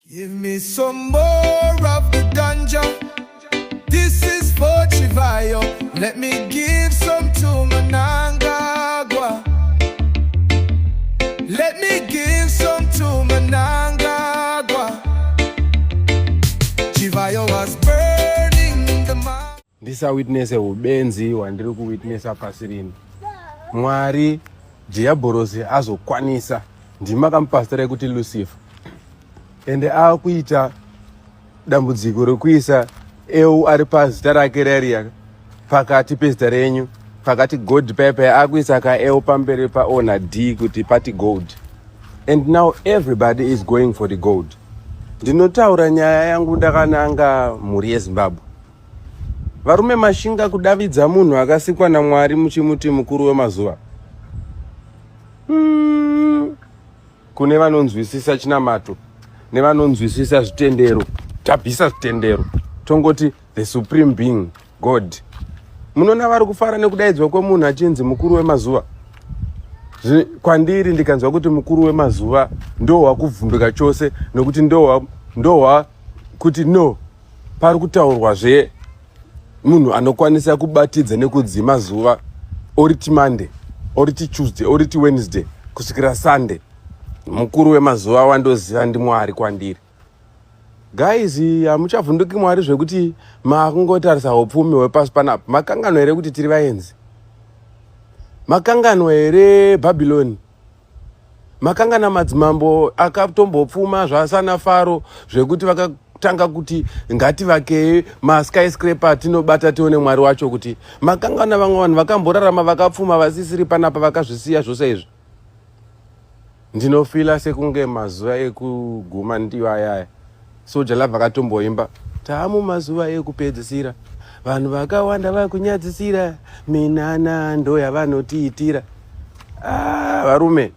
Give me some more of the ganja. This is for Chivayo. Let me give some to Mnangagwa. Let me give some to Mnangagwa. Chivayo was burning the mine. Ndisawitnese ubenzi hwandiri kuwitnesa pasi rino. Mwari, Dhiyabhorosi azokwanisa, ndimi makamupa zita rekuti Lucifer, ende akuita dambudziko rekuisa eu ari pazita rake rariya pakati pezita renyu, pakati God paipai, akuisa kaeu pamberi paO naD kuti pati gold, and now everybody is going for the gold. Ndinotaura nyaya yangu ndakananga mhuri yeZimbabwe. Varume, mashinga kudavidza munhu akasikwa naMwari muchimuti mukuru wemazuva. Kune vanonzwisisa chinamato nevanonzwisisa zvitendero, tabvisa zvitendero, tongoti the supreme being God. Munoona vari kufara nekudaidzwa kwemunhu achinzi mukuru wemazuva. Kwandiri ndikanzwa kuti mukuru wemazuva, ndohwa kuvhunduka chose, nokuti ndohwa kuti no, pari kutaurwa zve munhu anokwanisa kubatidza nekudzima zuva, oriti Monday, oriti Tuesday, oriti Wednesday, kusvikira Sunday. Mukuru wemazuva wandoziva ndiMwari. Kwandiri, guys, hamuchavhunduki Mwari zvekuti makungotarisa upfumi hwepasi panapa. Makangano here kuti tiri vaenzi? Makangano here Bhabhiloni? Makangana madzimambo akatombopfuma zvasana Faro, zvekuti vakatanga kuti ngativakei maskyscraper tinobata tione Mwari wacho? Kuti makangana vamwe vanhu vakamborarama vakapfuma vasisiri panapa, vakazvisiya zvose izvi? Ndinofila sekunge mazuva ekuguma ndiyo ayaya. Soul Jah Love akatomboimba, "Taamumazuva ekupedzisira, vanhu vakawanda vakunyadzisira, minana ndo yavanotiitira." Ah, varume,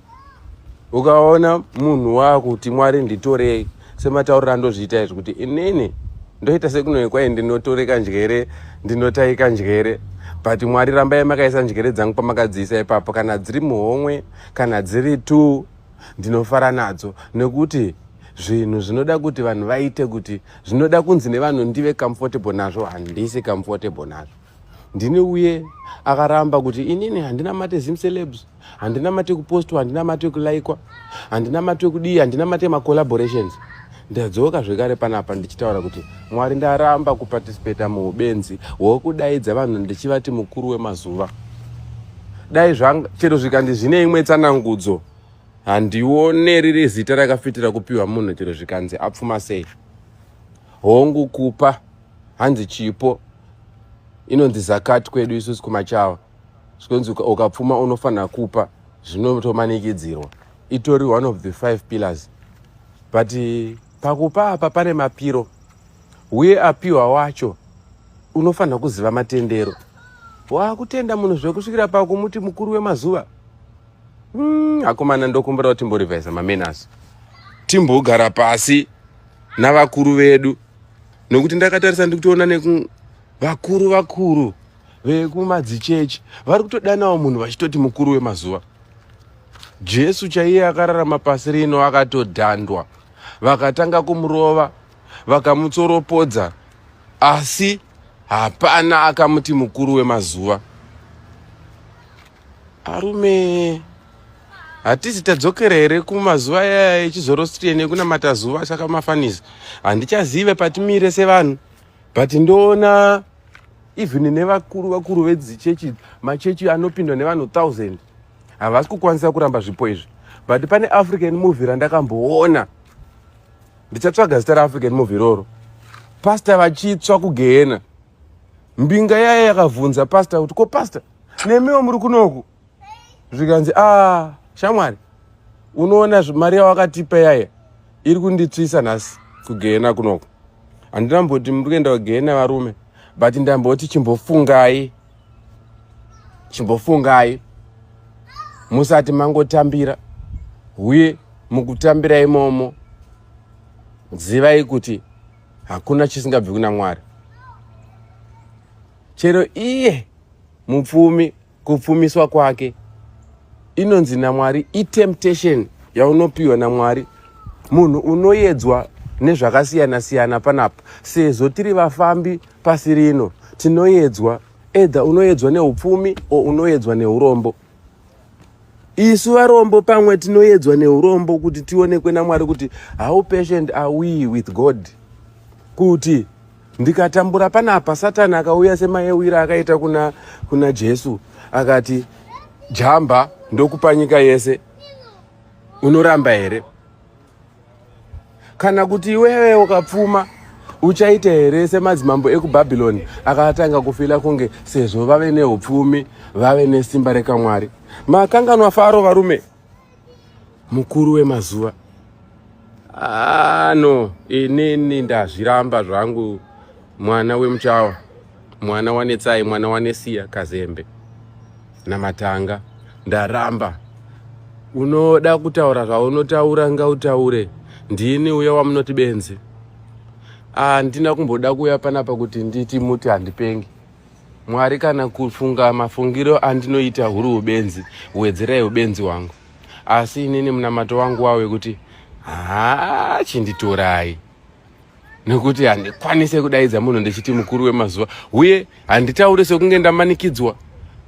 ukaona munhu waakuti Mwari nditorei, sematauriro andozviita izvi, kuti inini ndoita sekunoikwai, ndinotoreka njere, ndinotaika njere, but Mwari rambai makaisa njere dzangu pamakadziisa ipapo, kana dziri muhomwe, kana dziri t ndinofara nadzo, nekuti zvinhu zvinoda kuti vanhu vaite kuti zvinoda kunzi nevanhu ndive comfortable nazvo, handisi comfortable nazvo. Ndini uye akaramba kuti inini handina mate Zim celebs, handina mate kupostwa, handina mate kulaikwa, handina mate kudii, handina mate macollaborations. Ndadzoka zvekare panapa ndichitaura kuti Mwari, ndaramba kuparticipata muubenzi hwokudaidza vanhu ndichivati mukuru wemazuva. Dai zvanga chero zvikandi zvine imwe tsanangudzo, handione riri zita rakafitira kupiwa munhu, chero zvikanzi apfuma sei. Hongu, kupa hanzi chipo, inonzi zakati kwedu isusu kumachawa, zvikonzi ukapfuma unofanira kupa, zvinotomanikidzirwa, itori one of the five pillars. But pakupa apa pane mapiro, uye apiwa wacho unofanira kuziva matendero. Waakutenda munhu zvekusvikira pakumuti mukuru wemazuva. Akomana, ndokumbira kuti timborevhaisa mamanners, timbogara pasi navakuru vedu, nokuti ndakatarisa ndikutoona neku vakuru vakuru vekumadzichechi vari kutodanawo munhu vachitoti mukuru wemazuva. Jesu chaiye akararama pasi rino akatodhandwa, vakatanga kumurova, vakamutsoropodza, asi hapana akamuti mukuru wemazuva. Arume, hatisi tadzokera here kumazuva ayaya echiZoroastrian ekunamata zuva? Saka mafanisi handichazive patimire sevanhu, but ndoona even nevakuru vakuru vedzichechi, machechi anopindwa nevanhu 1000, havasi kukwanisa kuramba zvipo izvi. But pane African movie randakamboona, ndichatsvaga zita raAfrican movie iroro, pasta vachitsva kugehena. Mbinga yaya yakavhunza pasta kuti, "Ko pasta, nemiwo muri kunoku?" Zvikanzi, "A shamwari, unoona mari yawakatipa yaya iri kunditsvisa nhasi kugehena kunoku." Handinamboti muri kuenda kugehena, varume, but ndamboti chimbofungai, chimbofungai musati mangotambira. Uye mukutambira imomo, zivai kuti hakuna chisingabvi kuna Mwari. Chero iye mupfumi, kupfumiswa kwake inonzi naMwari itemptation yaunopiwa naMwari. Munhu unoyedzwa. Nezvakasiyana-siyana panapa, sezvo tiri vafambi pasi rino, tinoedzwa. Either unoedzwa neupfumi o unoedzwa neurombo. Isu varombo pamwe tinoedzwa neurombo kuti tionekwe naMwari kuti how patient are we with God, kuti ndikatambura panapa, Satani akauya semayewira akaita kuna Jesu, akati, "Jamba, ndokupa nyika yese," unoramba here? Kana kuti iwewe ukapfuma, uchaita here semadzimambo ekuBhabhironi akatanga kufeela kunge sezvo vave neupfumi, vave nesimba rekamwari? Makanganwa Faro, varume, mukuru wemazuva ano. Inini ndazviramba zvangu. Mwana wemuchawa, mwana waNetsai, mwana waNesiya, Kazembe naMatanga, ndaramba. Unoda kutaura zvaunotaura, ngautaure. Ndini uya wamunoti benzi. Handina kumboda kuuya panapa kuti nditi muti handipengi. Mwari, kana kufunga mafungiro andinoita huri ubenzi, wedzerai ubenzi hwangu. Asi inini munamato wangu wawe kuti haa, chinditorai, nekuti handikwanise kudaidza munhu ndichiti mukuru wemazuva, uye handitauri sekunge ndamanikidzwa.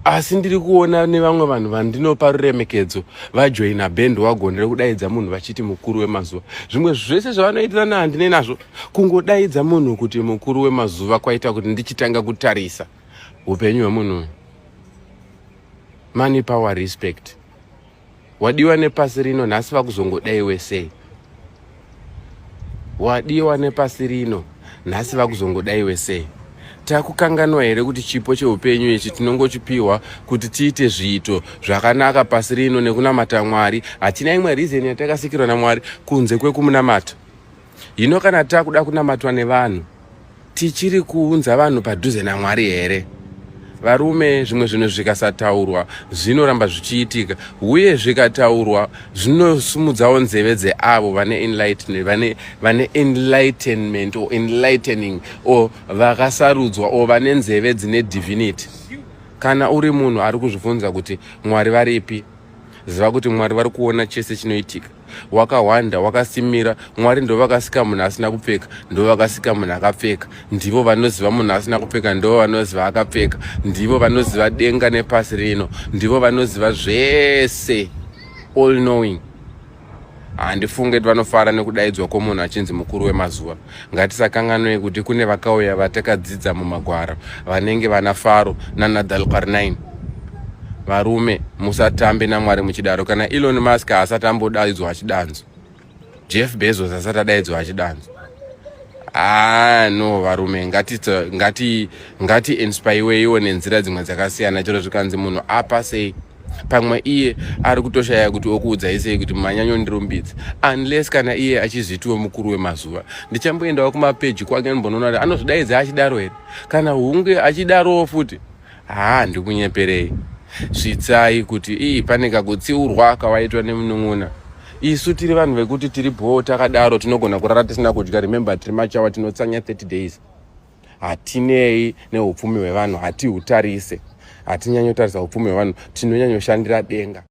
Asi ndiri kuona nevamwe vanhu vandinopa ruremekedzo vajoina bandwagon rekudaidza munhu vachiti mukuru wemazuva. Zvimwe zvese zvavanoitirana handine nazvo. Kungodaidza munhu kuti mukuru wemazuva kwaita kuti ndichitanga kutarisa upenyu hwemunhu uyu. Money, power, respect, wadiwa nepasi rino. Nhasi vakuzongodaiwe sei? Wadiwa nepasi rino, nhasi vakuzongodaiwe sei? Takukanganwa here kuti chipo cheupenyu ichi tinongochipiwa kuti tiite zviito zvakanaka pasi rino nekunamata Mwari? Hatina imwe reason yatakasikirwa naMwari kunze kwekumunamata. Hino kana takuda kunamatwa nevanhu, tichiri kuunza vanhu padhuze naMwari here, varume? Zvimwe zvinhu zvikasataurwa zvinoramba zvichiitika, uye zvikataurwa zvinosumudzawo nzeve dzeavo vane enlightenment or enlightening or vakasarudzwa or vane nzeve dzine divinity. Kana uri munhu ari kuzvibvunza kuti Mwari varipi, ziva kuti Mwari vari kuona chese chinoitika. Wakahwanda, wakasimira. Mwari ndo vakasika munhu asina kupfeka, ndo vakasika munhu akapfeka. Ndivo vanoziva munhu asina kupfeka, ndo vanoziva akapfeka. Ndivo vanoziva denga nepasi rino, ndivo vanoziva zvese, all knowing. Handifunge kuti vanofara nekudaidzwa kwomunhu achinzi mukuru wemazuva. Ngatisakanganwei kuti kune vakauya vatakadzidza mumagwaro, vanenge vana Faro nana Dhalqarnain. Varume, musatambe naMwari muchidaro. Kana Elon Musk haasati ambodaidzwa achidanzo, Jeff Bezos asati adaidzwa achidanzo. Ah, no, varume, ngati ngati inspireiwo nenzira dzimwe dzakasiyana. Chero zvikanzi munhu apa sei, pamwe iye ari kutoshaya kuti okuudzai sei kuti manyanyondirumbidza, unless kana iye achizvitiwo mukuru wemazuva. Ndichamboendawo kumapeji kwake ndimbonoona kuti anozvidaidza achidaro here. Kana hunge achidarowo futi, haa, ndikunyeperei. Svitsai kuti ii pane kakutsiurwa kawaitwa nemunun'una. Isu tiri vanhu vekuti tiri bhoo takadaro, tinogona kurara tisina kudya. Remember, tiri machawa, tinotsanya 30 days. Hatinei neupfumi hwevanhu, hatihutarise, hatinyanyotarisa upfumi hwevanhu, tinonyanyoshandira denga.